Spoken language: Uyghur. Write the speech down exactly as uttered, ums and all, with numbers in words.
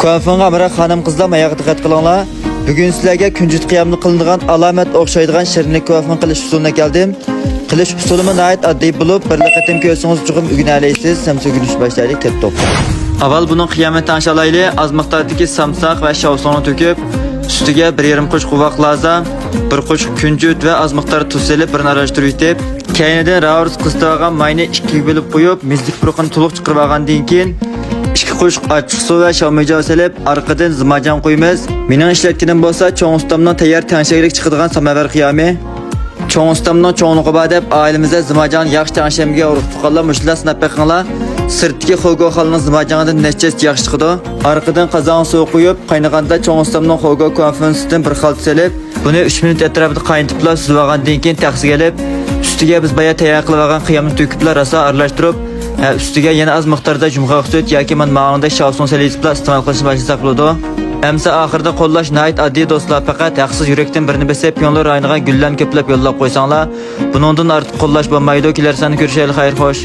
كۇافېڭغا ئامراق خانىم-قىزلار، ماياغا دىققەت قىلىڭلار. بۈگۈن سىلەرگە كۈنجۈت قىيامدا قىلىنىدىغان ئالامەت ئوخشايدىغان شىرنىنى كۇافېڭ قىلىش ئۇسۇلىنى ئەكەلدىم. قىلىش ئۇسۇلىمۇ ناھايىتى ئاددىي بولۇپ، بىرلا قېتىم كۆرسىڭىز چوقۇم ئۆگىنەلەيسىز. سەمسە ئۆگىنىشنى باشلايلى، كەتتۇق. ئاۋۋال بۇنىڭ قىيامىنى تەڭشەلەيلى. ئاز مىقداردىكى سامساق ۋە شاۋسۇڭنى تۆكۈپ، ئۈستىگە بىر يېرىم قوشۇق قوۋاق لازا، بىر قوشۇق كۈنجۈت ۋە ئاز مىقداردا تۇز سېلىپ، بىرنى ئارىلاشتۇرۇۋېتىپ، كەينىدىن راۋۇرۇس قىزىتىۋالغان ماينى ئىككىگە بۆلۈپ قويۇپ، مېزىلىك پۇرىقىنى تولۇق چىقىرىۋالغاندىن كېيىن، ئىككى قوشۇق ئاچچىقسۇ ۋە شاۋمىجاۋ سېلىپ، ئارقىدىن زىماجان قويىمىز. مېنىڭ ئىشلەتكىنىم بولسا چوڭ ئۇستامنىڭ تەييار تەڭشەكلىك چىقىدىغان ساماۋەر قىيامى. چوڭ ئۇستامنىڭ چوڭلۇقى بار دەپ، ئائىلىمىزدە زىماجاننى ياخشى تەڭشەمگە ئورۇق تۇغقانلار مۇشۇنداق سىناپ بېقىڭلار. سىرتتىكى خوگو خالنىڭ زىماجانىدىن نەچچە ھەسسە ياخشى چىقىدۇ. ئارقىدىن قازانغا سۇ قۇيۇپ، قاينىغاندا چوڭ ئۇستامنىڭ خوگو كۇافېڭسىدىن بىر خالتا سېلىپ، بۇنى ئۈچ مىنۇت ئەتراپىدا قاينىتىپلا سۈزۈۋالغاندىن كېيىن تەخسىگە ئېلىپ، ئۈستىگە بىز بايا تەييار قىلىۋالغان قىيامنى تۆكۈپلا راسا ئارىلاش تۇرۇپ، ھە، ئۈستىگە يەنە ئاز مىقداردا يۇمغاق سۈت ياكى مانا ماڭىڭدەك شاۋسۇڭ سېلىۋېتىپلا ئىستېمال قىلىشنى باشلىساق بولىدۇ. ئەمسە ئاخىرىدا قوللاش ناھايىتى ئاددىي دوستلار، پەقەت ھەقسىز يۈرەكتىن بىرنى بېسىپ، كۆڭلى رايىنىغان گۈللەرنى كۆپلەپ يوللاپ قويساڭلار، بۇنىڭدىن ئارتۇق قوللاش بولمايدۇ. كېلەر ساندا كۆرۈشەيلى، خەير خوش.